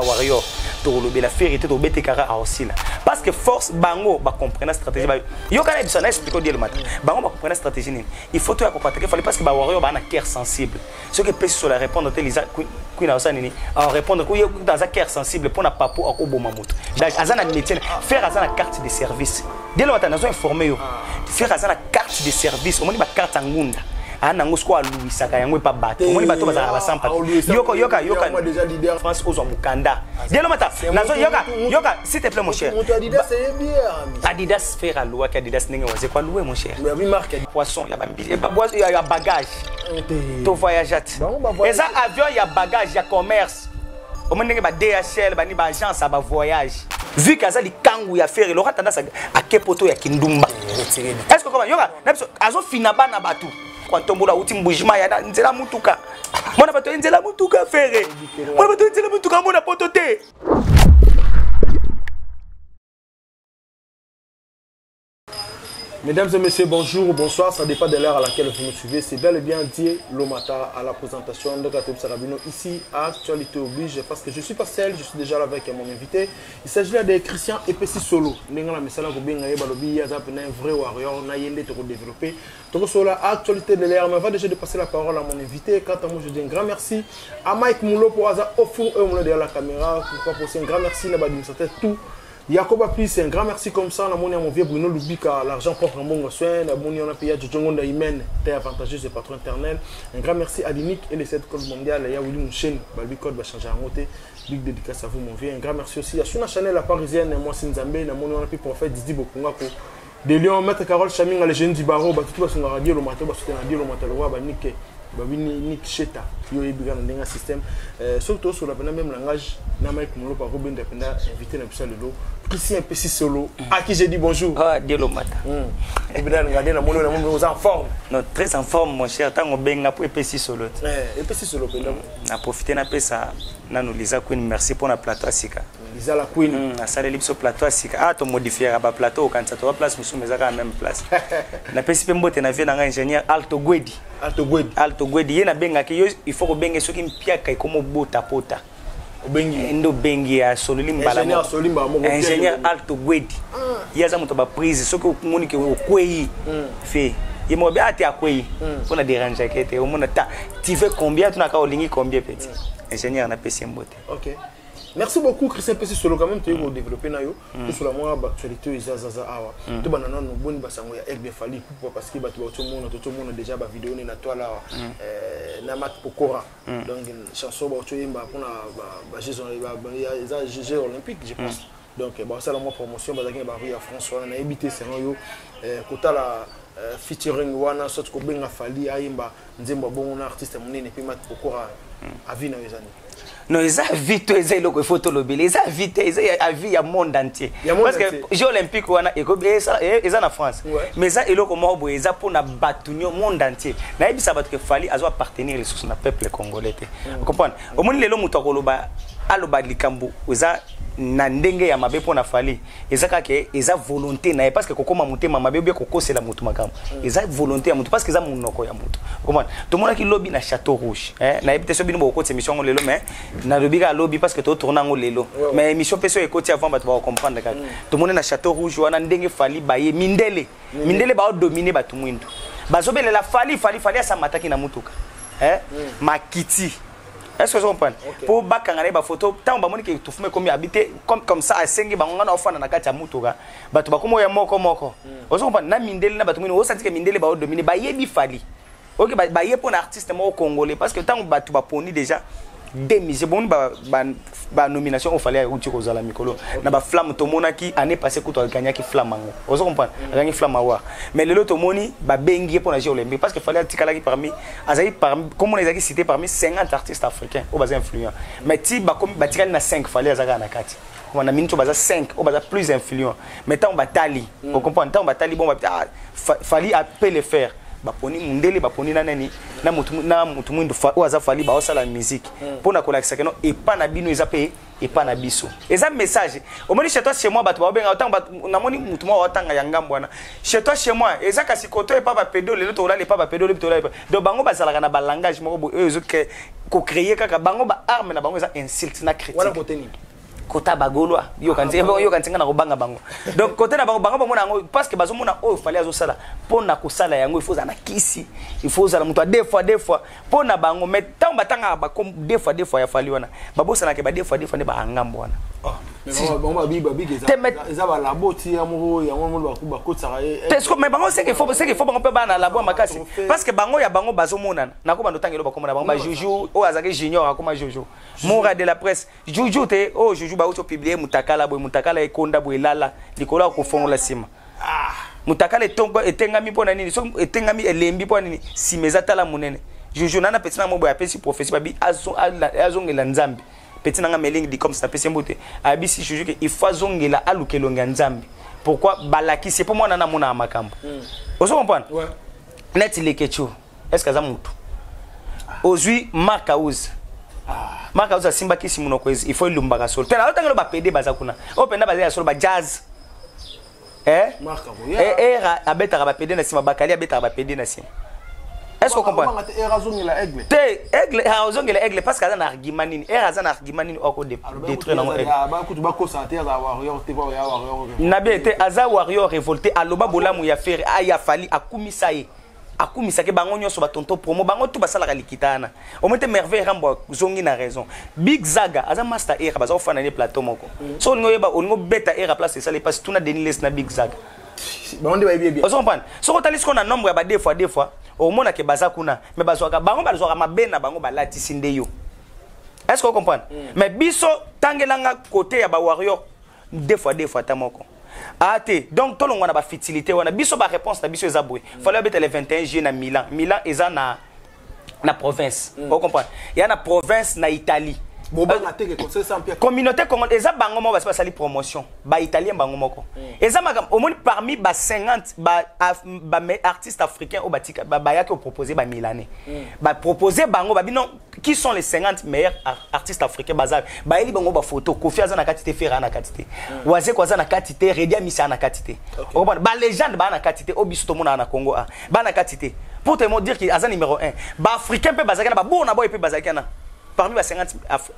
Warrior tokolobela Ferre te, tobete kaka aosila parce que force bango bacomprena stratégie ba yoka na biso na explique odielo mata bango bacomprena stratégie nini. Il faut toya koattaquer Fally parce que bawarrior baa na cœur sensible. Soki epesi sola répondre te, Liza Queen aosala nini? Arépondre aza cœur sensible mpo na papo akoboma moto. Aza na métier. Ferre aza na carte de service. Dielo mata, nazo informe yo, Ferre aza na carte de service. Omoni bacarte ya ngunda aa nango sikoyo aluwisaka yango epa bato. Omoni bato bazalaka basampa. Yoka, yoka, yoka, France ozwa mokanda. Dielo mata, nazo yoka, yoka, s'il te plaît, mon cher. Adidas, Ferre aluwaki Adidas ndenge wazeko aluwe, mon cher. Poisson ya bambili ya bagage to voyage te, eza avion ya bagage ya commerce. Omoni ndenge ba DHL bani ba agence ya bavoyage. Vu que aza likangu ya Ferre, Laurent tendance ake poto ya kindumba. Est ce que koma yoka na biso azofina bana bato kwantombola auti mbujima ya nzela mutuka, mwana bato ye nzela mutuka. Ferre, mwana bato ye nzela mutuka, mona poto te. Mesdames et messieurs, bonjour ou bonsoir, ça dépend de l'heure à laquelle vous nous suivez. C'est bel et bien Dieu Lomata à la présentation de Kato Sarabino ici à Actualité Oblige parce que je suis pas seul, je suis déjà là avec mon invité. Il s'agit là de Christian Epesi Solo. Ndenge na misala kobenga ye, balobi aza un vrai warrior na yende to développer. Donc sur la actualité de l'heure, mais avant déjà de passer la parole à mon invité, quant à moi je dis un grand merci à Mike Moulo pour Aza au four et au derrière la caméra. Pourquoi poser un grand merci là-bas tout. Yakoba Plus, un grand merci comme ça. On a mon vieux Bruno Lubika, l'argent propre en bon soin. La on a payé Djongonda Imen, très avantageux, c'est patron éternel. Un grand merci à Dinic et les 7 codes mondiales. Il y a Willy Mouchen, Balbi code va changer en côté. Big dédicace à vous, mon vieux. Un grand merci aussi à Shuna Chanel, la parisienne, moi Sinzambe, la on a payé prophète Didi Bokungako. De Lyon, Maître Carole Chaminga, les jeunes du barreau, bah, tout le monde radio, le matin, bah, soutenir radio, le matin, le roi, bah, Nick, bah, Nick Cheta, yo yebiga na ndenge système. Surtout sur la même langage, na Mike Molo par Robin Dependa, invité na biso lelo, Christian Epesi Solo, à qui j'ai dit bonjour. Ah, Dieu mata. Ebida ngade na mono na mono en forme. Non, très en forme, mon cher, tango benga po Epesi Solo. Eh, Epesi Solo penda. Na profiter na pesa nanu Liza Queen merci pour na plateau asika. Liza la Queen. Asaleli biso plateau asika. Ah, to modifier ba plateau kanisa to place musu mais kaka même place. Na pesi pe mbote na vie na nga ingénieur Alto Gwedi. Alto Gwedi. Alto Gwedi ye na bengaki yo, il faut ko benge soki mpiaka ekomo bota pota. Obengi. Ndo bengi ya sololi mbala. Ingénieur sololi mbala moko. Ingénieur Alto Gwedi. Ye aza moto ba prise soki omoni ke okwei. Fe ye moko ate akwei. Mpona déranger ke te omona ta tu veux combien, tunaka olingi combien, petit. Ingénieur, napesi ye mbote. OK. Merci beaucoup Christian Pessi Solo quand même tu es développer na yo tout sur la moi ba actualité eza zaza awa. To banana no boni basango ya Aigle Fally pourquoi parce que bato ba to mona to mona déjà ba vidéo ni na toile awa na Mat Pokora. Donc chanson ba to yemba pona ba Jeux ba eza Jeux olympiques, je pense. Donc ba sala moi promotion ba zaki ba rue ya France wana na ebité selon yo kota la featuring wana soit ko benga Fally ayemba nzembo bongo na artiste monene pe Mat Pokora avis na yo ezani? Non, eza vie to eza eloko il faut tolobela, eza vie te, eza avis ya monde entier. Parce que jeux olympique wana eza na France, mais eza eloko moko boye eza mpona bato nio monde entier. Nayebisa bato ke Fally azo appartenir lisusu na peuple congolais te. Comprendre, omoni lelo moto akoloba aloba likambo eza na ndenge ya mabe mpona Fally, eza kaka eza volonté na ye parce que kokóma motema mabe obie kokosela motu makambo eza volonté ya motu parce que eza monoko ya motu. Comprendre, tomonaki lobi na Château Rouge, nayebi te so bino bokokotisa émission yango lelo, mais nalobi kaka lobi parce que totourne yango lelo, mais émission mpe so ekoti avant, bato bakocomprendre kaka. Tomoni na Château Rouge wana ndenge Fally baye mindele, mindele baodomine bato mwindu, bazobelela Fally, Fally, Fally asamataki na mutuka makiti. Est-ce que vous comprenez? Pour bakanga na ba photo, tant bamoni ke tufuma ekomi habité comme ça, asengi bango ngana ofanda na kati ya mutuka. Bato bakomo ya moko moko. Ozo comprendre, na mindele na bato mwindu, osanti ke mindele ba dominer, ba yebi Fally. OK, ba ye pour artiste moko congolais parce que tant bato baponi déjà deux musées bon ba nomination au fallait uti kozala mikolo na ba flamme. Tomonaki année passée kutu agagnaki flamme yango. Ozo comprendre, agagni flamme awa, mais lelo tomoni babengi ye mpona Jeux olympique parce que Fally atikalaki parmi, azali parmi, comme on ezalaki cité parmi 50 artistes africains oyo baza influent, mais ti bakomi batikali na 5, Fally aza kaka na kati. Na minute oyo baza 5 oyo baza plus influent, mais ntango batali, ocomprendre, ntango batali bon, ah, Fally peut le faire. Baponi mundele, baponi na nani, na mutu mwindu oyo aza Fally, baosala musique mpona kolakisa keno epa na bino eza mpe. Epa na biso eza message. Omoni, chez toi chez moi, bato baobenga ntango namoni mutu moko aotanga ya ngambo wana, chez toi chez moi eza kasi koto epa bapedo. Lelo tolala epa bapedo, lobi tolala epa. Donc bango bazalaka na balangage moko boye oyo ezokocréer kaka bango baarme na bango, eza insulte na critique. Kota bagaulois, yoka ntinga na kobanga bango. Donc kote na bango, bango bamona yango parce que bazomona oyo Fally azosala. Mpo na kosala yango, il faut ozala na kisi, il faut ozala moto ya deux fois deux fois mpo na bango. Mais ntango batangaka bako deux fois deux fois ya Fally wana, babosanaka ba deux fois deux fois nde baangambo wana. Eza balabo ti ya moko yango moko bakotisaka ye. Mais bango, c'est qu'il faut bango mpe bana na labo ya makasi, parce que bango ya bango bazomonana. Nakobanda otangelo bakoma na bango bajuju oyo azalaki junior, akoma juju mora de la presse, juju te oyo juju bauti opublier mutakala boye, mutakala ekonda boye, elala likolo ya kofongola nsima. Mutakala etengami mpo na nini? Soki etengami, elembi mpo na nini? Nsima eza tala monene. Juju nana peti na mo boye, apesi prophétie, babi azongela Nzambe. Peti nanga melingi dicoms, napesi mbote. Ayebisi juju ke il faut azongela, aluka elongi ya Nzambe. Pourquoi balakisi? Mpo mwana namonaka makambo. Ozo comprendre? Neti Lekechu, est ce que aza mutu? Ozwi Mark House, Mark House asimbaki si monoko, il faut elumbaka solo te. Naotangelo bapede baza kuna oyo mpenza baza ya solo, bajazz. Era abetaka bapede na nsima, bakali abetaka bapede na nsima. Est ce que comprendre te? Aigle azongela aigle parce que aza na argument nini? Era aza na argument nini oyo akodétruire nango aigle? Nabi te, aza warrior révolté. Aloba bolamu ya Ferre, aya Fally akumisa ye, akumisaki bango nyonso, batonto promo, bango tu basalaka likita wana. Omoi te, Merveille Rambo azongi na raison. Big Zaga aza master era, baza kofanda ne plateau moko. So olingi oyeba, olingi obeta era place esali mpasi, tuna Denis Les na Big Zaga. Bango nde bayebi bien. Ozo comprendre? Soki otali sikoyo na nombre ya ba deux fois deux fois, omonake baza kuna, mais bazwaka bango, bazwaka mabe na bango, balatisi nde yo. Est ce que ocomprendre? Mais biso, tangelanga côté ya bawarrior deux fois deux fois ata moko ah te. Donc tolongwa na bafutilité wana. Biso baréponse na biso eza boye: Fally abeta le 21 juillet na Milan. Milan eza na province, ocomprendre? Ya na province na Italie. Bobanga te ke concert sans pierre. Communauté congolaise eza bango moko basi basali promotion, baitalien bango moko. Eza makambo omoni parmi ba 50 ba artiste africain oyo batika bayaki opropose, bamilanais bapropose bango, babi non, qui sont les 50 meilleurs artistes africains? Baza bayeli bango bafoto, Kofi aza na kati te, Ferre aza na kati te, Wazeko aza na kati te, Redi Amisi aza na kati te. Okomona balégende baa na kati te oyo biso tomonaka na Congo, a baa na kati te. Pour te dire que aza numéro 1, baafricain mpe bazalaki na babona boye mpe bazalaki na parmi ba 50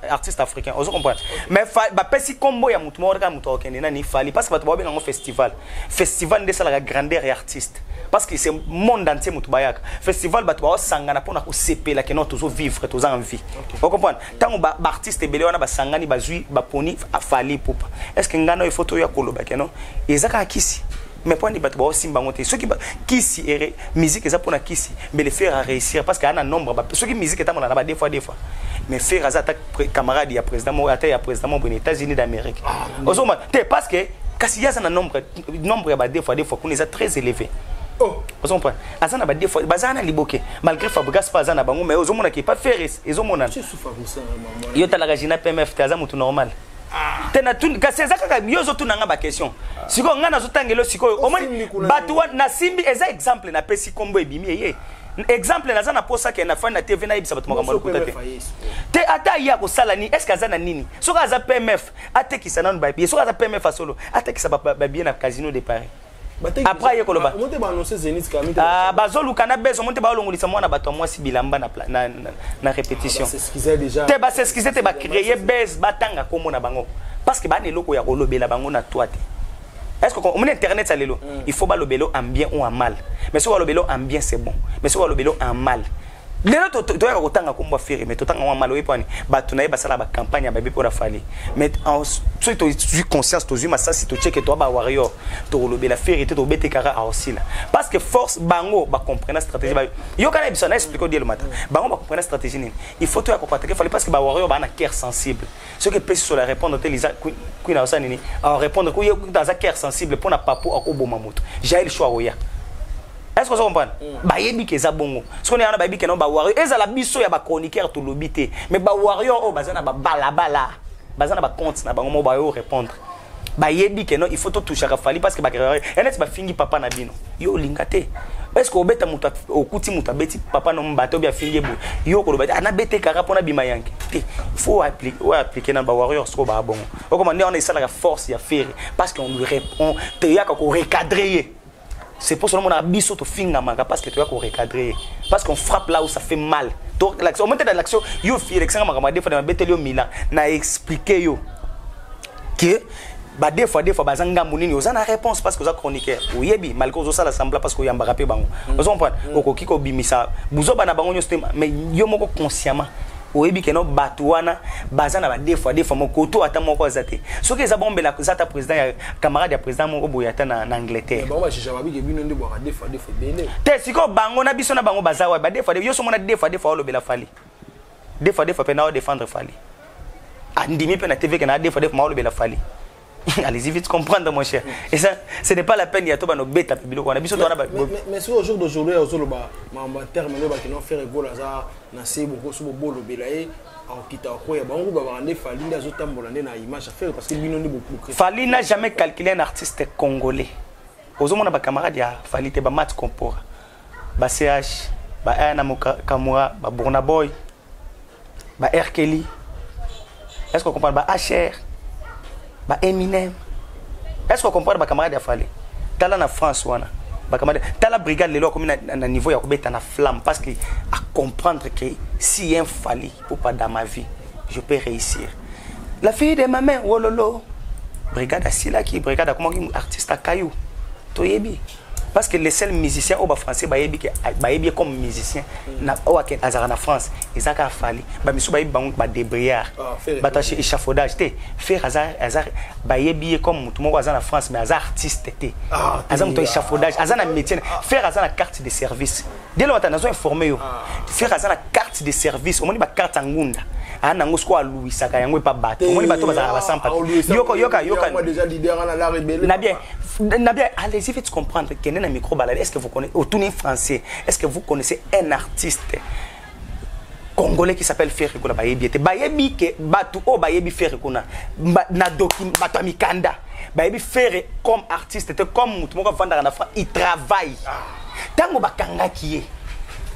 artistes africains. Ozo comprendre? Mais bapesi nkombo ya motu moko kaka, moto akokende nani? Fally. Parce que bato baobenga yango festival. Festival nde esalaka grandeur ya artiste, parce que c'est monde entier moto bayaka festival, bato baosangana mpona kosepela ke non, tozovivre, toza en vie. Ocomprendre? Ntango baartiste ebele wana basangani, bazwi, baponi Fally Ipupa. Est ce que ngai na oyo faut toya koloba ke non, eza kaka kisi? Mais mpo nini bato baosimba yango te? Soki kisi ere musique eza mpona kisi, mais le faire à réussir parce que aa na nombre. Soki musique etambola na ba deux fois deux fois, mais Ferre aza ata camarade ya président moko, ata ya président moko boye na États-Unis d'Amérique. Ozomona te? Parce que kasi ye aza na nombre ya ba deux fois deux fois kuna eza très élevé. Ozomprendre? Aza na ba deux fois, baza na liboke malgré Fabregas mpe aza na bango, mais ozomona ke pa Ferre ezomonana. Yo talaka Gina PMF te, aza motu normal te na kasi eza kaka yo ozotuna nga baquestion. Sikoyo ngai nazotangela sikoyo, omoni bato nasimbi eza exemple, napesi nkombo ebimi eye exemple. Naza na posa ke nafandi na TV, nayebisa bato makambo lokuta te te. Ata ye akosala nini? Est ce que aza na nini? Soki aza PMF, atekisa nanu babie. Soki aza PMF asolo, atekisa babie na Casino de Paris. Après aye koloba bazoluka na beso mo te, baolongolisa mwana bato ya mwasi bilamba na répétition te, bas'excuser te, bacréer base, batanga nkombo na bango parce que bana eloko ya kolobela bango na toi te. Est ce que omoni internet ya lelo? Il faut balobela en bien ou en mal. Mais soki balobela en bien, c'est bon, mais soki balobela en mal, lelo toyaka kotanga nkombo ya Ferre, mais totanga mwa mal. Oyebi wani bato na ye basala bacampagne ya babe mpona Fally. Mais soki tozwi conscience, tozwi masasi, totieke toa bawarrior, tokolobela Ferre te, tobete kaka aosila parce que force bango bacomprena stratégie. Yoka na biso na explique odielo mata, bango bacomprena stratégie nini? Il faut toya koattaquer Fally parce que bawarrior baa na cœur sensible. Soki epesi so la répondre te, liza kwina osala nini? Arépondre aza cœur sensible mpona papo akoboma moto Jael Show akoya. Est ce que ozo comprendre? Bayebi ke eza bongo. Soki wana bayebi ke no bawarrior ezala biso ya bachroniqueur tolobi te, mais bawarrior oyo baza na babalabala, baza na bacompte na bango moko, bayo répondre. Bayebi ke non, il faut totouchaka Fally parce que bakreur ya neti bafingi papa na bino, yo olinga te. Est-ce que obeta moto, okuti moto abeti papa no mbato bi afingi boye, yo koloba te anabete kaka mpona bima yanke te? Faut appliquer na bawarriors ko baa bongo. Okoma nde wana esalaka force ya Ferre, parce qu'on lui répond, toyaka korecadrer ye. C'est pour cela que biso to fingamaka, parce que toyaka korecadrer ye, parce qu'on frappe là où ça fait mal. To l'action, au moment de l'action, yo fi l'action makambo des fois na beteli yo Milan na expliquer yo que ba des fois baza ngambu nini. Oza na réponse parce que oza chroniqueur, oyebi, malgré ozosala semblant, parce que oyambaka mpe bango, ozo comprendre, okoki kobimisa buzoba na bango nyonso te, mais yo moko consciemment oyebi que no bato wana baza na ba des fois moko to ata moko aza te. Soki eza bombela, eza ata président ya camarade ya président moko boye ata na Angleterre. Bango bashisha babike bino nde bwaka des fois des fois ebele. Te, sikoyo bango na biso na bango baza wapi? Ba des fois yo so mona des fois olobela Fally, des fois mpe na odéfendre Fally, andimi mpe na TV que na des fois maolobela Fally. Allez-y vite comprendre, mon cher. Et ça, ce n'est pas la peine ya to bano beta pe biloko wana biso to wana. Mais soki au jour d'aujourd'hui ozoloba makambo ya terme oyo bakenda Ferre Gola aza na se boko so bobolobela ye akokita akoya, bango babaka nde Fally nde azotambola nde na image affaire, parce que bino nde. Fally n'a jamais calculé un artiste congolais. Ozomona bacamarade ya Fally te, bamat compora, ba ch ba Aya na Kamura, ba Burna Boy, ba R. Kelly, est ce qu'on comprend, ba HR, ba Eminem, est ce qu'on comprend, bacamarade ya Fally? Tala na France wana bacamarade, tala Brigade lelo akomi na niveau ya kobeta na flamme, parce que à comprendre que si un Fally ou pas dans ma vie, je peux réussir. La fille de ma main, wololo, Brigade asilaki, Brigade akomaki artiste akayu toyebi, parce que les seuls musiciens oyo bafrançais bayebi que bayebi ye comme musicien na oyo azalaka na France eza kaka Fally. Bamisu bayebi bango badébrouillard, bato ya échafaudage te. Ferre aza bayebi ye comme motu moko aza na France, mais aza artiste te, aza moto ya échafaudage, aza na métier. Ferre aza na carte de service dès lors ata nazo informe yo. Ferre aza na carte de service. Omoni bacarte ya ngunda aya nango, sikoyo aluwisaka yango epa bato. Omoni bato bazalaka basampa. Yoka, yoka, yoka na bien, na bien. Allez-y vite comprendre. Kende na micro balade. Est-ce que vous connaissez, otuni français, est-ce que vous connaissez un artiste congolais qui s'appelle Ferre Gola? Bayebi ete bayebi que bato oyo bayebi Ferre kuna na doki, bato ya mikanda bayebi Ferre comme artiste te, comme motu moko avandaka na France, il travaille. Ntango bakangaki ye,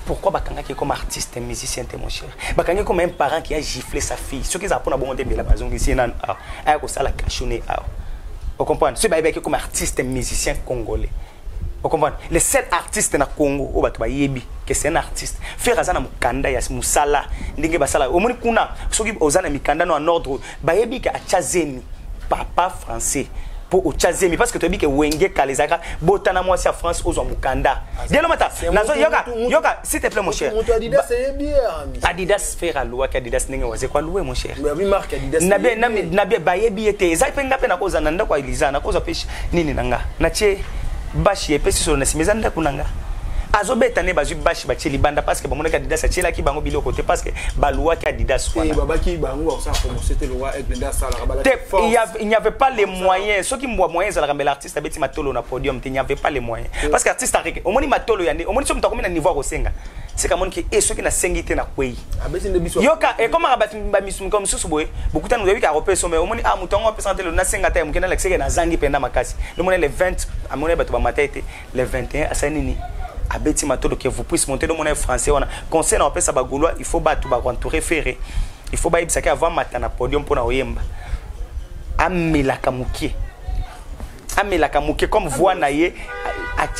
pourquoi bakangaki ye comme artiste musicien te, mon cher? Bakangi comme un parent qui a giflé sa fille. Soki ezala mpona bongo te, mbela bazongisi ye nanu awa, aya kosala cachonne awa. Ocomprendre? Soki bayebaki comme artiste musicien congolais, ocomprendre, le seul artiste na Congo oyo bato bayebi que c'est un artiste, Ferre aza na mokanda ya mosala ndenge basala. Omoni kuna, soki oza na mikanda no en ordre, bayebi que atya zemi papa français mpo otya zemi, parce que toyebi que Wenge kala ezalaka botana mwasi ya France, ozwa mokanda. Dielo mata nazo yoka, yoka s'il te plaît, mon cher. Adidas, Ferre aluwaki Adidas ndenge waze ko aluwe, mon cher. Na bien bayebi ye te. Eza mpe nga mpe nakozala na ndako ya Eliza, nakozwa mpe nini na nga, natie bashi epesi solo na nsima, eza ndako na nga. Azobeta nde bazwi bashi batie libanda, parce que bamonaki Adidas atielaki bango biloko te, parce que baluwaki Adidas. Wana te, il n'y avait pas les moyens. Soki mbwa moyen ezalaka, mbela artiste abeti matolo na podium te. Il n'y avait pas les moyens, parce que artiste areke omoni matolo ya nde omoni. Soki moto akomi na niveau ya kosenga, seka amoni que e soki nasengi te, nakwei. Yoka, ekomaka bato bamisumuka mosusu boye, bokutani, oyebi ka akopesa, mais omoni ah, moto yango apesaka te, lelo nasenga ta ya moke, nalakiseke nazangi mpenza makasi. Lomoni le 20, amoni bato bamata ete le 21 asali nini? Abeti matolo que vous puisse monter. Lomona français wana, conseil na bapesa bagaulois, il faut bato bakoentourer Ferre, il faut bayebisaki avant mata na podium mpona koyemba, amelaka mokie, amelaka moke comme voix na ye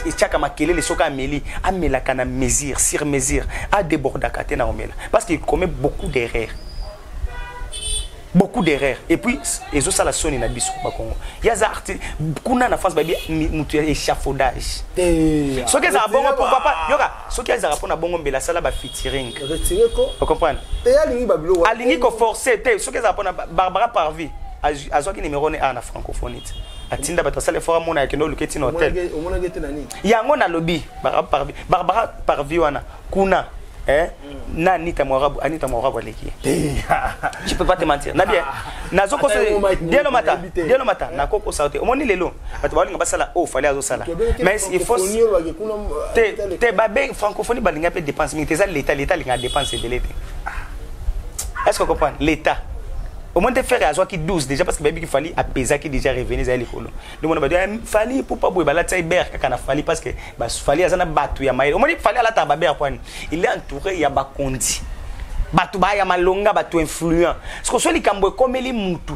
etiaka makelele. Soki ameli, amelaka na mesure, sur mesure, adébordaka te na komela, parce qu'il commet beaucoup d'erreurs, beaucoup d'erreurs. Et puis ezosala soni na biso bakongo. Ye aza artiste kuna na France, bayebi moto ya échafaudage. Soki ezala bongo, pourquoi pas? Yoka, soki ezalaka mpona bongo, mbela asala bafeaturing. Ocomprendre? Alingi koforce te. Soki ezala mpona Barbara Parvi, azwaki numéro ne a na francophonie te, atinda bato asala effort, amona akende oluka etina hotel yango. Nalobi Barbara Parvi wana kuna, eh? Na Anita Mwarabu, Anita Mwarabu aleki ye, je peux pas te mentir. Na bien nazokosa dielo mata, dielo mata, nakokosa te. Omoni lelo bato balinga basala oyo Fally azosala, mais il faut te te babe francophonie balinga mpe dépense mingi te. Eza l'état, l'état alinga dépense ebele te. Est ce que comprendre? L'état Omoni te, Ferre azwaki 12 déjà, parce que bayebiki Fally apesaki déjà revenu ezali likolo. Nde mona bato Fally Ipupa boye balatisa ye kaka na Fally, parce que Fally aza na bato ya mayele. Omoni, Fally alataka babere pwani, il est entouré ya bakondi, bato baya malonga, bato influent. Siko so likambo ekomeli mutu,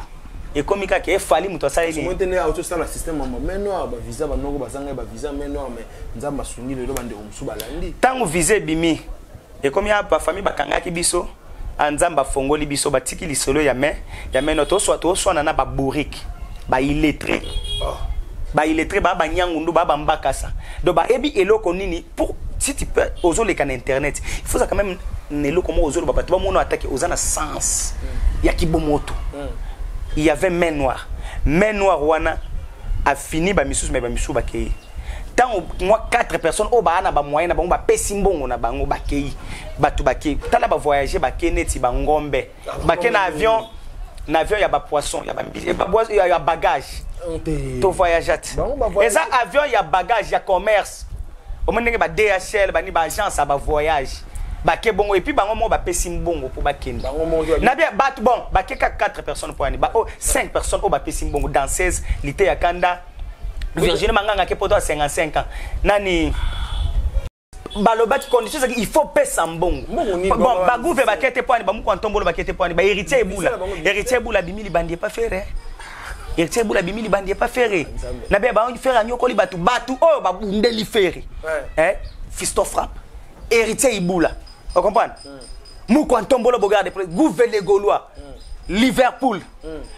ekomi kaka e Fally moto asaleli. Moi tene autosala système ya main noire, bavisa banoko bazangai bavisa main noire, mais Nzambe asungi, lelo bandeko mosusu balandi. Ntango visa ebimi, ekomi ya bafamille bakangaki biso, Nzambe afongoli biso, batiki lisolo ya main noire. Toswana na babourrique, baillettré, oh. Baillettré baa banyangundu, baa bambakasa. Donc bayebi eloko nini pour si tu peux ozoleka na internet, il faut quand même na eloko moko ozoloba, bato bamona atake oza na sens ya kibomoto. Il y avait main noire. Main noire wana afini bamisusu, me bamisusu bakei. Ntango mwa 4 personnes oyo baa na bamoyen na bango, bapesi mbongo na bango, bakei. Bato bakei, tala, bavoyage, bakei neti bangombe, bake na avion ya bapoisson, ya bagage. Tovoyage te, eza avion ya bagage ya commerce. Omoni ndenge ba DHL bani, baagence ya bavoyage bake bongo. Et puis bango moko bapesi mbongo mpo bakende na bien. Bato bon bake kaka 4 personnes mpo yani ba oh, 5 personnes oyo bapesi mbongo: danseuse Lite ya Kanda, Virginie Manganga ke poto ya 55 ans nani. Balobaki condition ezalaki il faut pesa mbongo. Bon, bagouve bake te mpo ani, bamuku ntombolo bake te mpo ani, bahéritier Ebula. Héritier Ebula abimi libandi epa Ferre. Héritier Ebula abimi libandi epa Ferre na be bango. Ferre anyokoli bato, bato oyo babundeli Ferre, Fiston Frappe, Héritier Ibula, ocomprendre, Mukwa Ntombolo, Bogarde, Gouve le Gaulois, Liverpool.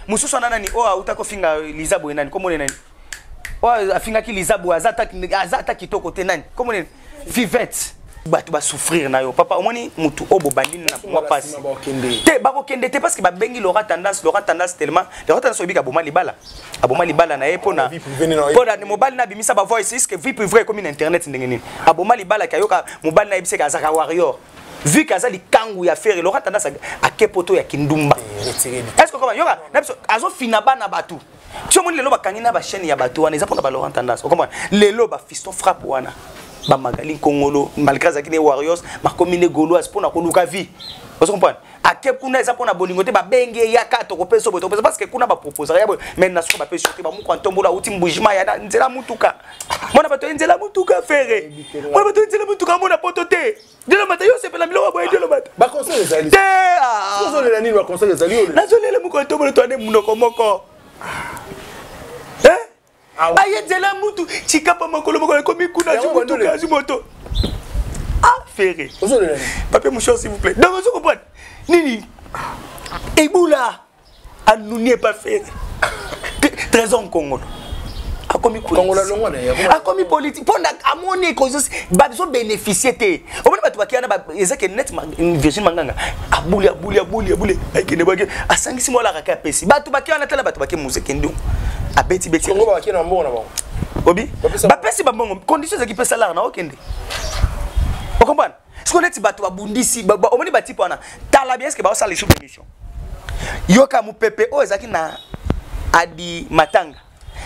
Mosusu wana nani oyo auta kofinga Liza boye? Nani komone? Nani oyo afingaki Liza boye? Aza ata kitoko te. Nani komone? Fivette. Bato basouffrir na yo, papa. Omoni mutu oyo bobandi na mwa pasi te, bakokende te, parce que babengi Laura Tendance. Laura Tendance, tellement Laura Tendance oyebika, aboma libala, aboma libala na ye mpona mobali na abimisa bavoice. Iske vie privée ekomi na internet ndenge nini? Aboma libala ke ayoka mobali na yebiseke azaka warrior, vu que aza likangu ya Ferre. Laura Tendance ake poto ya kindumba. Est ce que yoka na biso azofina bana bato ti omoni lelo bakangi na bachaîne ya bato wana? Eza mpona balaurent Tendance, okomprendre? Lelo bafiston Frappe wana, bamagali Nkongolo, malgré azalaki ne warriors, bakomi ne Gauloise mpona koluka vie. Ozo comprendre? Ake kuna eza mpona bolingo te. Babengi, eyaka, tokopesa boye, tokopesa, parce que kuna baproposaka ya boye, mais na suka bapesi yo te. Bamuku ntombola auti mbujima ya nzela mutuka, mona bato ye nzela mutuka. Ferre, mona bato ye nzela mutuka, mona poto te. Dielomata, yo osepela biloko boye, Dielomata. Baconseil ezali te. Ozolela nini? Baconseil ezali. Nazolela moko ntombolo toane monoko moko aye nzela mutu cikapa makolo moko ekomi kuna, azwi motuka, azwi moto. Ah, Ferre, papier mouchoir, s'il vous plaît. Donc ozo comprendre nini? Ebula anuni epa Ferre, Trésor Nkongolo akomi, akomi politique mpo amoni bazobénéficie te. Omoni bato bakeya na ezake net. Virgine Manganga abuli, abuli, abuli, abuli, akende bake, asangisi mwa alakaka, apesi bato bake wana. Tala bato bake museke ndongo abeti beti. Obi bapesi bambongo, condition ezalaki pesa lar na okende. Ocomprendre? Siko neti bato babundisi, omoni batipe wana, tala bien, est-ce baosala lisusu émission? Yoka mopepe oyo ezalaki na Adi Matanga,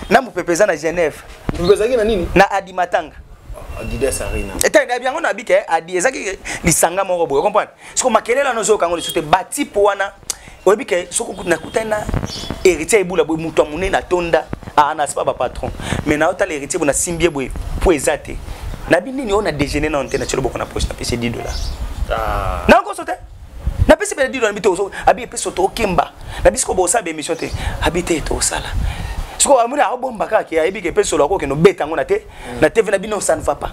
na mopepe eza na Genève. Ezalaki na nini? Na Adi Matanga. Adidas Arena. Ete yango na bike adi ezalaki lisanga moko boye, comprendre? Siko makelele wana ozoyoka yango lisusu te. Batipe wana oyebi ke soki nakutani na Héritier Ebula boye, moto ya monene atonda na sipa bapatron, mais naotala Héritier boye, nasimbi ye boye po eza te nabi nini oyo na déjeuner nano te. Natie loboko na poche, napesi 10 $. Nakoso te, napesi pene 10 $. Nabi te, abi epesi tokemba na biso bosala baémission te. Abi te, tosala. Sikoyo amoni aobomba kaka ke ayebi ke epe solo akokende obeta yango na te na TV na bino. Ça ne va pas.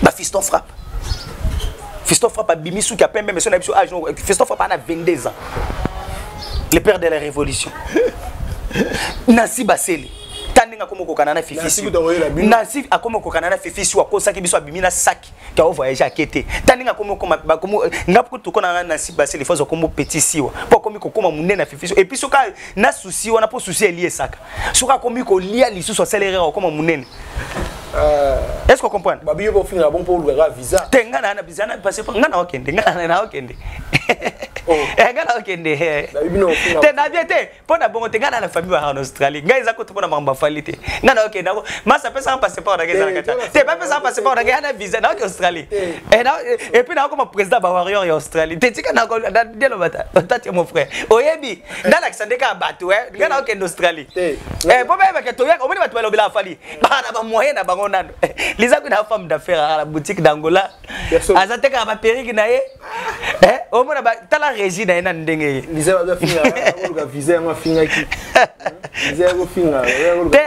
Bafiston Frappe, Fiston Frappe abimi suki ya pembe. Meso na biso age, Fiston Frappe ana 22 ans, le père de la révolution. Nasi Basele, ta ndenge akomi okokana na Fifi, Nasi akomi okokana na Fifi si akosaki biso, abimi na saki ka o voyage ake te. Ta ndenge akomi okoma nga po tokona na Nasi Basele, faut akomi petit siwa po akomi kokoma monene na Fifi. Et puis soka na susi wana, po susi elie esaka, soki akomi kolia lisusu, asali erreur, akoma monene. Est ce qu'on comprend? Babi yo kofinga bon mpo olukaka visa. Te, nga na visa na passé, nga na okende, nga na okende. Ngai nakokende te, nabie te mpo na bongo te. Ngai na na famille baka na Australie. Ngai eza kutu mpo na makambo afali te. Ngai nakokende yango. Masa apesaka passeport nanga, ezalaka te, bapesaka passeport nanga ya na visa, naoki Australie et puis nakokoma président bawarrior ya Australie te. Tika delobata otati, mon frère, oyebi ndalakisa nde kaka bato. Ngai nakokende Australie mpo bayebake toyaka. Omoni bato balobelaka Fally, baka na bamoyen na bango nano. Liza kuna femme d'affaires na boutique d'Angola, aza tekaka baperruque na ye. Omona, tala régie na ye na ndenge ye. Visa yango afingaki te,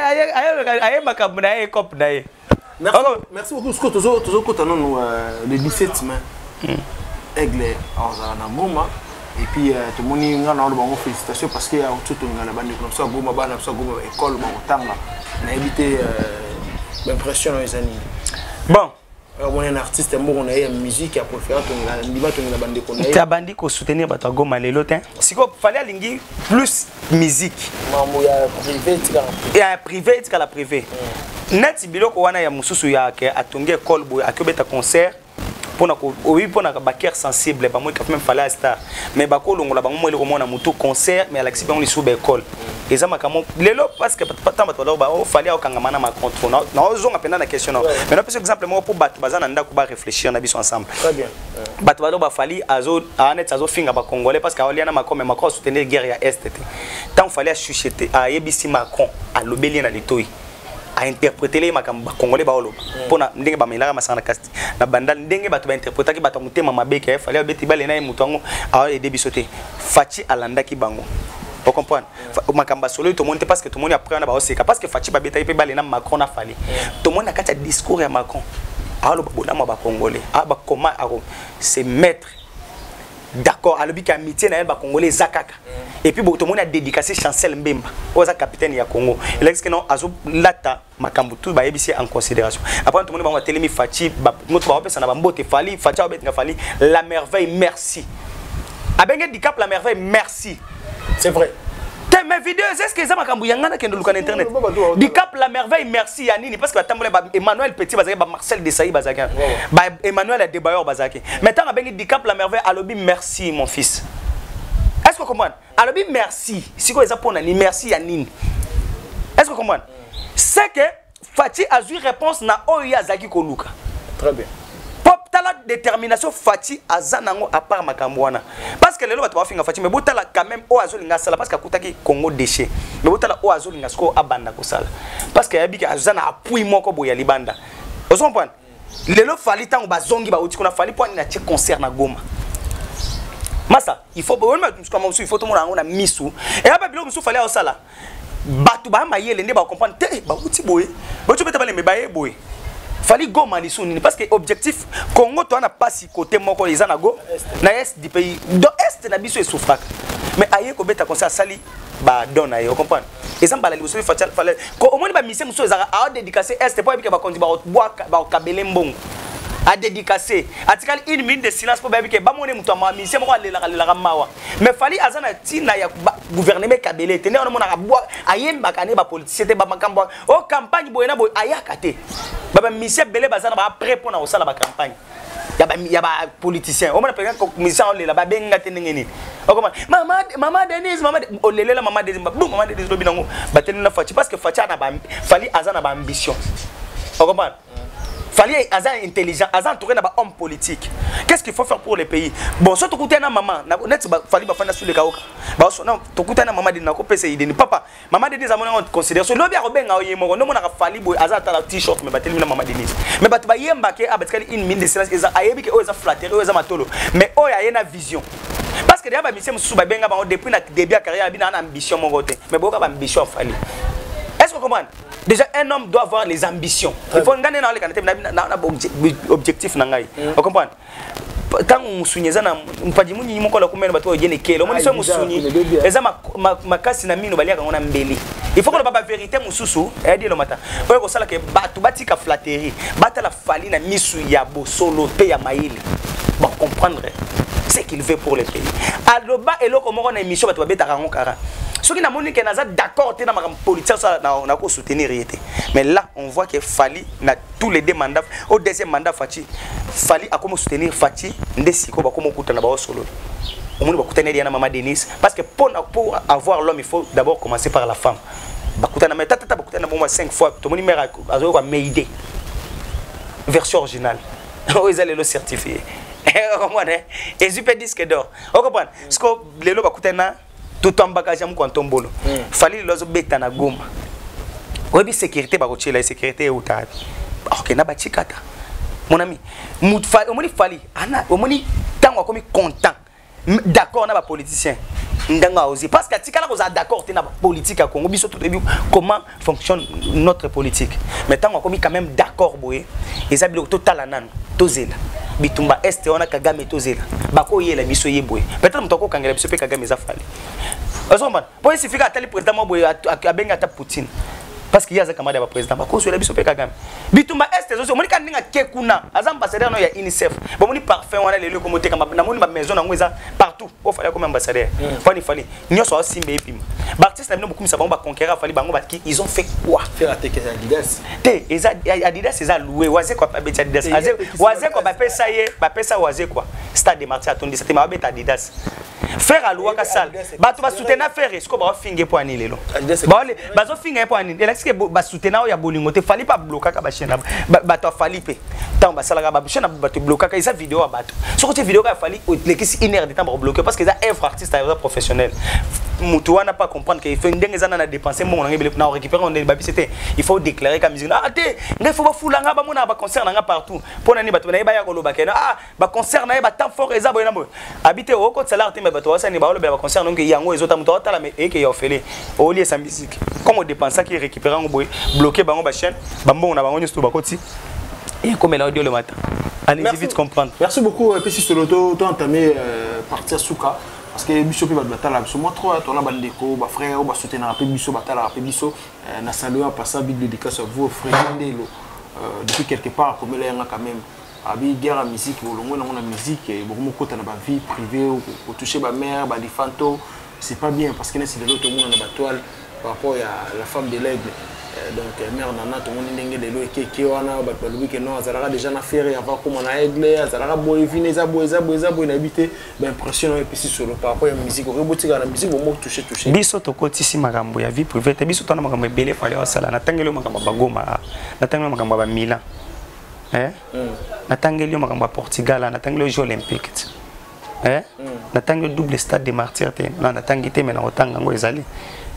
aye makambo na ye, cope na ye. Merci beaucoup. Siko tozokota nanu le 17 mai, Aigle azala na Goma. Et puis tomoni, nga na oloba bango félicitation, parce que auti tongana bandeko na biso ya Goma, bana na biso ya Goma, école bakotanga. Nayebi te baimpression na yo eza nini? Bon. Omoni un artiste, mbongo na ye ya musique ya préféré tongela, ndima tongela bandeko na ye. Te, abandi kosoutenir bato ya Goma lelo te. Sikoyo Fally alingi plus musique. Mambo ya privé etikala. Ya privé etikala privé. Neti biloko wana ya mosusu ya ke atongi école boye, aki obeta concert mpona oyebi, mpona bacœur sensible bamoi quand même Fally ya star, mais bakolongola bango mo eloko mona motu concert, mais alakisi bango lisusu baécole. Eza makambo lelo, parce que ntango bato baloba o Fally aokangama na Macron trop, naozonga mpenza na question nao, mais napesa exemple moko mpo bato baza na ndako baréfléchir na biso ensemble. Bato baloba Fally neti azofinga bacongolais parce que aolia na Macron, mais Macron asoutenir guerre ya Est te. Ntango Fally achuchote, ayebisi Macron, alobeli ye na litoi, ainterprétele ye makambo bacongolais baoloba mpona ndenge bamelaka masanga na kasi na bandal, ndenge bato bainterprétaki, bato ya motema mabe, ke Fally abeti bale na ye, moto yango aede biso te. Fatshi alandaki bango, ocomprendre makambo asololi. Tomoni te, parce que tomoni après wana baoseka, parce que Fatshi babetaki mpe bale na Macron na Fally. Tomoni na kati ya discours ya Macron, aoloba bolamu ya bacongolais, bakoma ako se mettre d'accord, alobi ke amitié na ye bacongolais eza kaka. Et puis tomoni adédicace Chancel Mbemba oyo aza capitaine ya Congo. Elakisi ke non, azolata makambo tu bayebisi en considération. Après tomoni bango batelemi, Fatshi, moto baopesa na bambote Fally, Fatshi aobetinga Fally la merveille, merci. Abenge Dicap la merveille, merci. C'est vrai. Te, mais vidéo, est ce que eza makambo ya ngai nakende luka na internet? Dicap la merveille, merci ya nini? Parce que batambola ba Emmanuel Petit bazalaki, ba Marcel Desailly bazalaki, ba Emmanuel Adebayor bazalaki. Mais ntango abengi Dicap la merveille, alobi merci mon fils. Est ce que comprendre? Alobi merci. Sikoyo eza mpona nini? Merci ya nini? Est ce que comprendre? C'est que Fatshi azwi réponse na oyo ye azalaki koluka. Très bien. Po tala détermination Fatshi aza nango, à part makambo wana, parce que lelo bato bafinga Fatshi, mais botala quand même oyo azolinga asala, parce que akutaki Congo déchet, mais botala oyo azolinga sikoyo abanda kosala, parce que ayebi ke aza na appui moko boye ya libanda. Ozo comprendre? Lelo Fally, ntango bazongi, bauti kuna, Fally mpo anini atie concert na Goma? Masa, il faut mosusu, il faut tomona yango na misu. Eya babiloko mosusu Fally aosala, bato baya mayele nde bacomprendre te. Bauti boye, bauti obeta balembe, baye boye, Fally Goma lisu nini? Parce que objectif Congo toa na pasi côté moko eza na go na est du pays, do est na biso esouffraka, mais aye kobeta concert, asali badon na ye. Ocomprendre? Eza mbala liboso Fally omoni bamusicien mosusu ezalaka aodédicace est mpo ayebike bakonzi bakokabele mbongo. Adédicace, atikali une minute de silence mpo bayebi ke bamoni moto ya mawa, musicien moko alelaka alelaka mawa. Mais Fally aza na ntina ya gouvernement ekabele te. Nde wana omonaka ayembaka ne bapoliticien te, bamakambo o campagne boye na boye ayaka te. Bamusicien ebele baza na baprêt mpona kosala bacampagne ya bapoliticien. Omona mpenza musicien olela, babenga te ndenge nini? Okoma mama, mama Denise, mama olelela mama Denise, bu mama Denise lobi nango batelemi na Fatshi, parce que Fatshi ana, Fally aza na baambition. Okomprendre? Fally aza intelligent, aza entouré na bahomme politique. Qu'est-ce qu'il faut faire pour le pays? Bon, so tokutani na mama neti Fally, bafanda suleka oka, tokutani na mama Denise, nakopesa ideni papa mama Denise, amoni yango considération, lobi akobenga ye moko. Nde omonaka Fally boye aza ata na t-shirt, mais batelemi na mama Denise, mais bato bayembake a batikali une minute de silence. Eza ayebi ke oyo eza flatterie, oyo eza matolo, mais oyo aye na vision, parce que deya bamusicien mosusu babenga bango depuis na début ya carrière, abi na na ambition moko te, mais boyoka baambition ya Fally. Est ce que comprendre? Déjà, un homme doit avoir les ambitions. Il faut ngane na oleka na na objectif na ngai. Ocomprendre? Ntango mosuni eza na mpadi munini moko ala kumena, bato oyo ekele omoni so mosuni eza makasi na mino, baliaka yango na mbeli. Il faut koloba bavérité mosusu eyadi elomata oyo kosalaka bato batika flatterie, batala Fally na misu ya bosolo mpe ya mayele, bacomprendre ce qu'il veut pour le pays. Aloba eloko moko na émission, bato babetaka yango kara. Soki namoni ke naza d'accord te na makambo politique, nakosoutenir ye te. Mais là, on voit que Fally na tous les deux mandats, au deuxième mandat Fatshi, Fally akomi soutenir Fatshi. Nde sikoyo bakomi okutana, baosolola. Omoni bakutani ya na mama Denise, parce que pour avoir l'homme, il faut d'abord commencer par la femme. Bakutana mais tata bakutana bon 5 fois, tomoni mère azoyoka Mayday version originale oyo eza lelo certifié, okomona ezwi mpe disque d'or, ocomprendre? Siko lelo bakutani na totambaka ja moko ntombolo. Fally lelo azobeta na Goma, oyebi sécurité bakotiela ye, sécurité euta wapi? Ok, na batikata mon ami, omoni Fally ana, omoni ntango akomi content, d'accord na bapoliticien, ndenge aosi, parce que atikala kozala d'accord te na bapolitique ya Congo. Biso toyebi comment fonctionne notre politique, mais ntango akomi quand même d'accord boye, eza biloko totala nanu, tozela bitumba este wana. Kagame tozela, bakoyela biso ye boye, peut-être moto akokangela biso mpe Kagame eza Fally, ozomona? Po esifika atali président mo boye, abengi ata Poutine, parce que ye aza camarade ya baprésident, bakozwela biso mpe Kagame. Bitumba este ezosi, omoni kaka ndenge ake kuna, aza ambassadeur no ya UNICEF. Bomoni parfum wana lelo ekomotekama, namoni bamaison yango eza partout. Oyo Fally akomi ambassadeur, fani Fally nyonso aosimba epima. Baartiste na bino bokumisa bango, baconquérant Fally, bango baki, ils ont fait quoi? Te, eza Adidas, eza loué. Wazekwa abeti Adidas, Wazekwa bapesa ye, bapesa Wazekwa Stade de Martyr, atondisa te, babeta Adidas. Ferre aluwaka sale, bato basutena Ferre, sikoyo baofinga mpo ani lelo bazofinga ye mpo anini? Elakisi ke basutena oyo ya bolingo te. Fally mpe ablokaka bachaîne, bato afali mpe ntango basalaka bachaîne, bato eblokaka. Eza video ya bato, soki otie video kaka Fally, olekisi une heure de temps, bakobloke, parce que eza œuvre artiste, eza professionnel. Motu wana pas comprendre que il faut ndenge eza na dépenser mbongo na ngai na récupérer ndenge babisi te. Il faut déclarer ka musique. Ah te, ngai faut bafula nga, bamona baconcert na nga partout. Mpo na nini bato na ye baya koloba ke ah, baconcert na ye, batemps fort eza boye na boye? Abi te, okotisa te, me bato basani baolobela baconcert, donc yango ezota moto aotala, me eke ya ofele oliesa musique comme odépensaki, récupérer yango boye, bloquer bango bachaîne, bambongo na bango nyonso to bakoti ekomela audio le matin. Allez-y vite comprendre. Merci beaucoup. Epesi solo to entamé partie ya suka, parce que biso mpe bato batalaka biso mwa trop, tona bandeko, bafrère oyo basoutenaka mpe biso, batalaka mpe biso na salut en passant, big dédicace à vous, frère Ndelo, depuis quelque part akomela yanga quand même. Abi guerre ya musique, bolongo nango na musique, bokomokota na bavie privée, kotouche bamère balifanto, c'est pas bien, parce que nesi lelo tomona na batoile par rapport ya la femme de l'aigle, donc mère nana, tomoni ndenge lelo ekeke wana, bato balobi ke non, azalaka déjà na Ferre avant koma na aigle, azalaka boye, vine eza boye, eza boye, eza boye. Nayebi te baimpression nayo. Epesi solo par rapport ya musique, okoki botikala na musique, bomo touche touche. Biso tokotisi makambo ya vie privée te. Biso twana makambo ebele Fally osala. Natangeli yo makambo ya bagoma, natangeli yo makambo ya bamilan, natangeli yo makambo ya Portugal, natangeli yo jeu olympique te, natangi yo double Stade de Martyr te, natangi te, me nakotanga yango. Ezali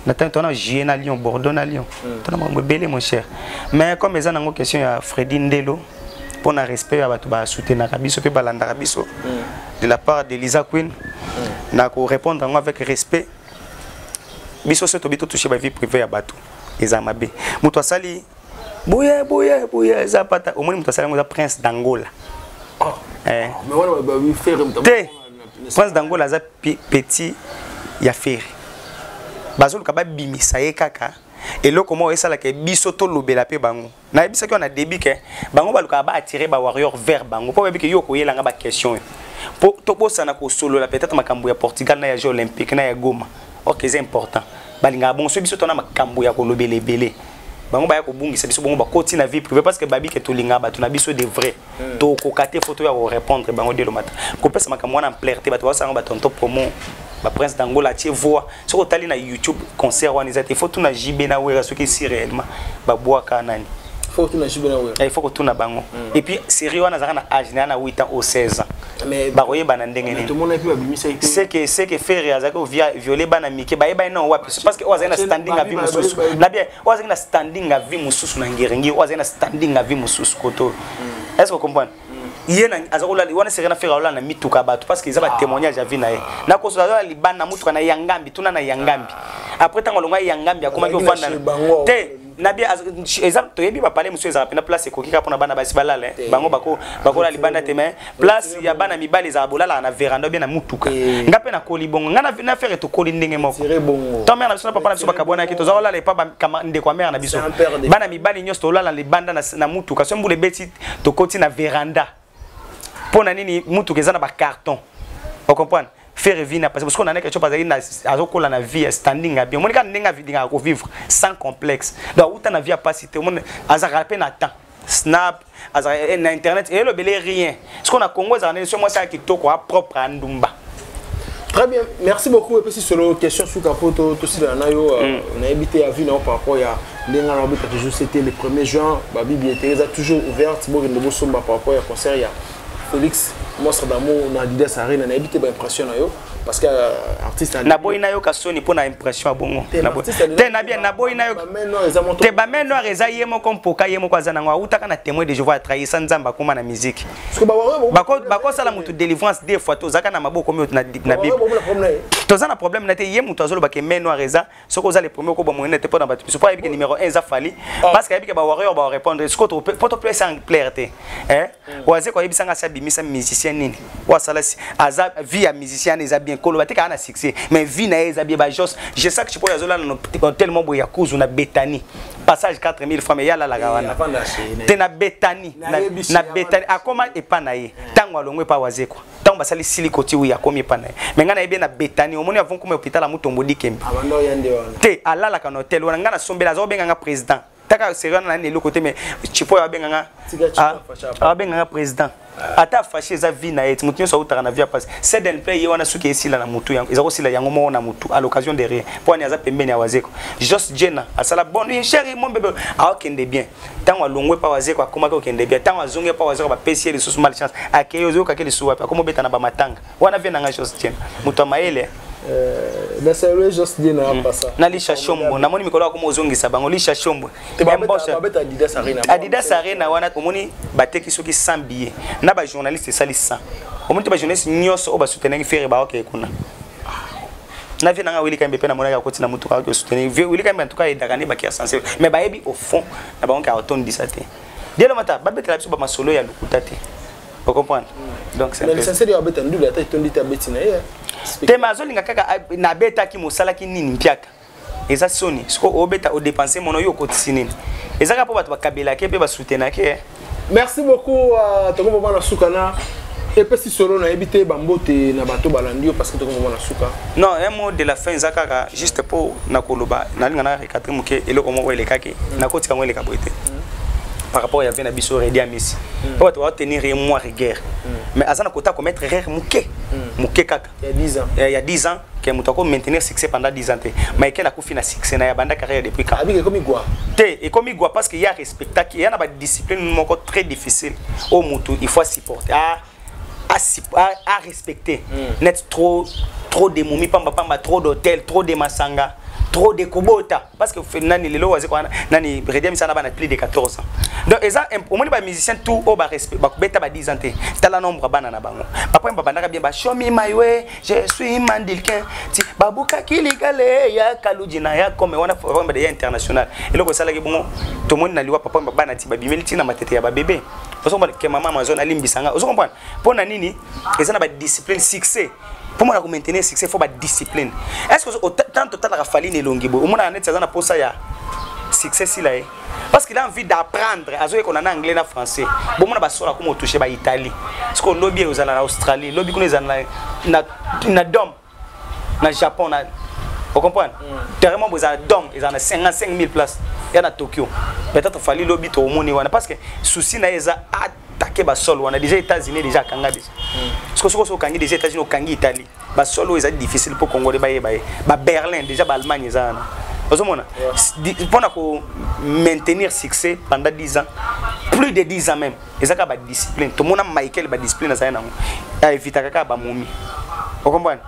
natangi tona juillet na Lyon, Bordeaux na Lyon, tona makambo ebele, mon cher. Mais comme eza nango question ya Fredi Ndelo, mpo na respect ya bato basoutenaka biso mpe balandaka biso de la part de Lisa Queen, na korépondre yango avec respect. Biso so tobi totouche bavie privée ya bato, eza mabe. Moto asali boye boye boye, eza pata. Omoni moto asali yango eza Prince d'Angola. Te, Prince d'Angola aza petit ya Ferre, bazoluka babimisa ye kaka eloko moko esalaka biso tolobela mpe bango. Nayebisaki wana début ke bango balukaka baatire bawarrior vers bango, mpo bayebi ke yo okoyelanga baquestion oyo mpo tobosana kosolola peut-être makambo ya Portugal na ya jeu olympique na ya Goma. Ok, eza important, balingaka bongo. So biso tona makambo ya kolobela ebele, bango baya kobungisa biso, bongo bakoti na vie privée, parce que babi ke tolingaka bato na biso de vrai. Tokoka te foto ya korépondre bango delo mata kopesa makambo wana ampleur te. Bato basango batonto promo, baprince d'Angola atie voix. Soki otali na YouTube, concert wana eza te. Faut tuna JB na Wera soki si réellement babwaka nani. Il faut kotuna bango. Et puis série wana azalaka na âge na 8 ans ou 16 ans, bakoyebana ndenge nini? C'est que Ferre azalaki viole bana mike, bayebani nao wapi? Parce que oyo azalaki na standing ya vie mosusu na bien, oyo azalaki na standing ya vie mosusu na Ngiringi, oyo azalaki na standing ya vie mosusu koto. Est ce que comprendre? Ye aza kolala wana sere na Ferre, aolala na mituka ya bato, parce que eza batémoignage ya vie na ye. Nakoso azala libanda na mutuka na Yangambi, tuna na Yangambi. Après ntango alonga Yangambi, akomaki ovanda te na bien. Eza toyebi bapale mosusu ezalaka mpena place ekoki kaka mpona bana basi balala, bango bakola libanda te, mais place ya bana mibali ezalaka bolalaka na veranda bien na mutuka. Nga mpe nakoli bongo, nga na Ferre tokoli ndenge moko. To mare na biso na papa na biso bakabwanaki, toza kolala epa ndeko ya mare na biso. Bana mibali nyonso tolala libanda na mutuka. So mbula ebeti, tokoti na veranda. Mpo na nini? Mutuka eza na bacarton, ocomprendre? Ferre vina parce que on a quelque chose, azali azokola na vie ya standing ya bien. Omoni kaka ndenge alingaka kovivre sans complexe, donc auta na vie ya pasi te. Omoni azalaka mpe na temps snap, azalaka na internet, eyelobele rien. Soki na Congo ezalaka ndenge so mwasi ya kitoko, apropre, andumba. Très bien, merci beaucoup. Et puis, si solo question sur capo, tout ça, na yo, on a évité à vue par rapport à ndenge na obeta toujours, c'était le 1er juin, ba billetterie eza toujours ouverte, bokende bosomba par rapport ya concert ya Félix Monstre d'Amour na Adidas Arena. Nayebi te baimpression na yo, parce que artiste Naboyi nayoka soni mpo na impression ya bongo te. Nabien, naboyi nayoka te. Bamain noire eza ye moko, mpoka ye moko aza nango. Awutaka na Témoin de Jéhovah, atrahisa Nzambe, akóma na musique. Bakosala motu délivrance deux fois te. Ozalaka na maboko mi na Bible, toza na problème na te. Ye moto azolobaka main noire eza soki oza le premier, okoba moyene te mpo na bato biso, mpo ayebi ke numéro 1 eza Fally, parce que ayebi ke bawarrior barépondre. Sikoyo mpo topesa clair te, oaze koyebisanga asi abimisa musicien nini oyo asala aza vie ya musicien wana eza bien. Koloba te kaka na succès, mais vie na ye eza bien. Bajos, je sais que chipo oyo azolala na hotel mo boye ya kuzu na Betani, passage 4000 francs, mais ye alalaka wana te na Betani. Na Betani akoma epa na ye ntango alongwe epa Wazekwa, ntango basali sili koti wi, akomi epa na ye. Mais ngai nayebi ye na Betani. Omoni, avant koma hôpital ya Mutombo Dikembe te, alalaka na hotel wana. Ngai nasombela, aza kobenganga président. Taka sérieux wana nani eloko te, mais chipo oyo abenganga, abenganga président. Ata afashe, eza vie na ye. Motu nyonso autaka na vie ya pasi. Ceden mpe ye wana, soki esila na motu, eza kosila yango moko na motu à l'occasion de rien, mpo wani aza pembeni ya Wazeko. Jos Jena asala bon chéri, mon bébé, aokende bien. Ntango alongwe pa Wazeko, akomaki okende bien. Ntango azongi pa Wazeko, bapesi ye lisusu malchance, akei, ozoyokaki lisusu wapi, akoma obeta na bamatanga wana. Vie nanga Jos Jena, moto ya mayele. Na Lisha Shombo, namoni mikolo akoma ozongisa bango Lisha Shombo. Adidas Arena wana, omoni bateki soki 100 billet na bajournaliste, esali 100. Omoni te, bajournaliste nyonso oyo basoutenaki Ferre baokee kuna. Na vie nanga Willy Kambe mpe namonaki akoti na mutuka, akoki osoutenir Willy Kambe. En tout cas, ayedaka nde baki ya sensible, mais bayebi au fond na bango ke atondisa te. Dielo mata babetela biso bamasolo ya lokuta te, ocomprendre? Donc c'est l'essentiel ya abeta ndulu, ata etondi te, abeti na ye. Te, mais azolinga kaka nabetaki mosalaki nini mpiaka. Eza soni. Siko obeta, odepense mono, yo okotisi nini? Eza kaka mpo bato bakabelaki mpe basoutenaki. Merci beaucoup. Tokomoma na suka na epesi solo. Nayebi te, bambote na bato balandi yo, parce que tokomoma na suka. Non, un mot de la fin eza kaka juste mpo na koloba, nalinga na recadre moke eloko moko elekaki. Nakotika yango eleka boye te par rapport ya vie na biso Redi Amisi, mpo bato baotenir ye mwa rigueur, mais aza na kota commettre erreur moke moke kaka. Ya 10 ans. Ya 10 ans, ke moto ako maintenir succès pendant 10 ans te. Michael akufi na succès na ya banda carrière depuis quand? Abiki ekomi gwa. Te, ekomi gwa parce que ye arespectaki ya na badiscipline moko très difficile oyo motu il faut supporter, à respecter. Net trop trop de momi pamba pamba, trop d'hôtel, trop de masanga, trop de kobota, parce que nani lelo waze kwa nani Redi Amisi na bana plus de 14 ans. Donc eza omoni ba musicien tout oyo ba respect bakobeta ba 10 ans te. Tala nombre bana na bango. Papa babandaka bien, ba show me my way, je suis mandilkin ti babukaki ligale ya kaluji na ya comme wana papa ya international. Eloko esalaki bongo, tomoni na liwa papa, bana ti babimeli ntina matete ya babebe. Ozocomprendre ke mama Amazon alimbisanga, ozocomprendre mpo na nini? Eza na badiscipline. Succès, mpo mona komaintenir succès, faut badiscipline. Est ce que tant totalaka Fally na elongi boye, omonaka neti aza na posa ya succès sila ye? Parce qu'il a envie d'apprendre, azoyekola na anglais na français. Bomona basola akoma otouche baitalie, siko lobi ozala na Australie, lobi kuna ezala na dome na Japon, na ocomprendre terrain moko ezala dome, ezala na 55 000 places ya na Tokyo. Peut-être Fally lobi toomoni wana, parce que souci na ye eza attaquer basol wana. Déjà États-Unis déjà akanga déjà. Siko soki okangi déjà États-Unis, okangi Italie, basol oyo ezali difficile mpo Congolais bayeba ye, baberlin déjà, baallemagne eza wana. Ozomona, mpona ko maintenir succès pendant 10 ans, plus de 10 ans même, eza kaka badiscipline. Tomona Michael, badiscipline azali nango, aevitaka kaka bamomi, ocomprendre?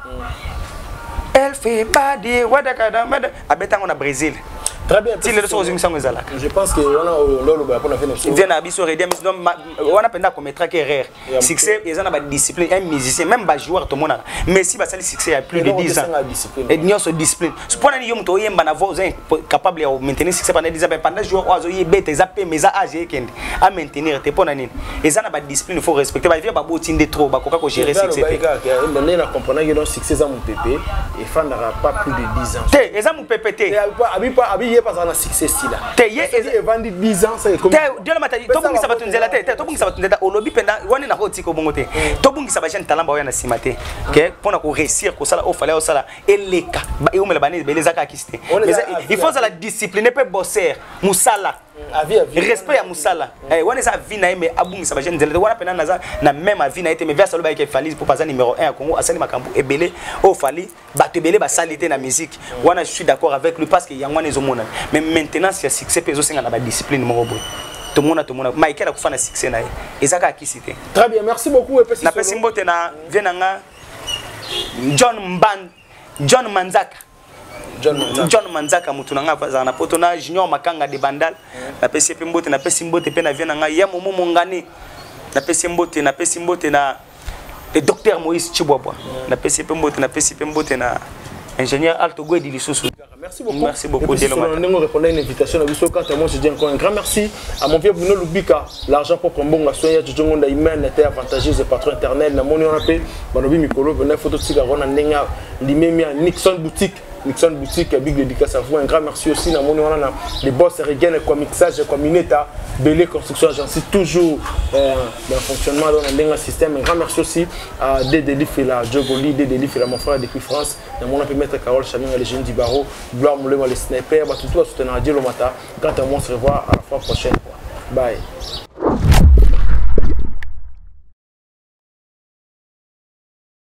Elfe badi wadakada abetango na Brésil. Très bien. Ti lelo soki ozongisa yango ezalaka. Je pense que wana ololoba mpona vie na biso. Vie na biso Redi Amisi, donc wana mpenza akomettraki erreur. Succès eza na badiscipline. Un musicien, même bajoueur, tomonaka Messi, basali succès ya plus de 10 ans. Nyonso discipline. Mpo nani yo moto oyemba na voix, oza capable ya maintenir succès pendant 10 ans, mais pendant joueur oyo azoyebeta, eza peme, eza age ekende amaintenir te? Mpo na nini? Eza na badiscipline, faut respecter. Bavie baboti nde trop, bakoka kogérer succès te. Nde na comprendre, donc succès eza mopepe, efandaka pas plus de 10 ans. Te, eza mopepe te. Abi ye bazala na succès stila. Te, ye evandi 10 ans. Te, diolomata, tobungisa bato nzela te. Tobungisa bato nzela. Olobi mpenza wana, nakotika bongo te. Tobungisa bajeune talent baoya na nsima te, ke mpona koréussir kosala oyo Fally osala, eleka eumela bana ebele, eza kaka kisi te. Il faut ozala discipline mpe bosser mosala. Respect ya mosala eh, wana eza avis na ye, mais abungisa bajeune nzela te. Wana mpena naza na même avis na ye te. Mais vieux alobaki Fally mpo aza numéro 1 ya Congo, asali makambo ebele oyo Fally bato ebele basali te na musique. Wana je suis d'accord avec lui, parce que yango wana ezomonana. Mais maintenance ya succès mpe ezosenga na badiscipline moko boye. Tomona Michael akufa na succès na ye, eza kaka kisi te. Très bien, merci beaucoup. Epesi. Napesi mbote na vieux na nga John Mban, John Manzaka. John Manzaka. John Manzaka, motu na nga azala na Poto, na Junior Makanga de Bandal, napesi ye mpe mbote. Napesi mbote mpe na vieux na ngai ya Momo Mongane, napesi ye mbote. Napesi mbote na le docteur Moïse Chibwabwa, napesi ye mpe mbote. Napesi mpe mbote na ingénieur Alto Gwedi lisusu. Merci beaucoup. Merci beaucoup. Et puis, Delomata. Ndenge répondre à une invitation na biso. Quant à moi, je dis encore un grand merci à mon vieux Bruno Lubika, l'argent propre mbongo soya Jojo Ngonda Imen était avantageuse, patron éternel na moni wana pe banobi mikolo vena photo tika rona ndenga limemia Nixon Boutique. Nixon Boutique, big dédicace à vous. Un grand merci aussi na moni wana na les boss Regan quoi mixage quoi Mineta Belé Construction Agence, toujours dans le fonctionnement dans ndenga système. Un grand merci aussi à Dédé Lifela, Jogoli Dédé Lifela, mon frère depuis France. Na mona pe maître Carole Chaminga, les jeunes du barreau, Gloire Moulema, les snipers, bah, tout tout soutenir Dieu le matin. Quant à moi, on se revoit à la fois prochaine, quoi. Bye.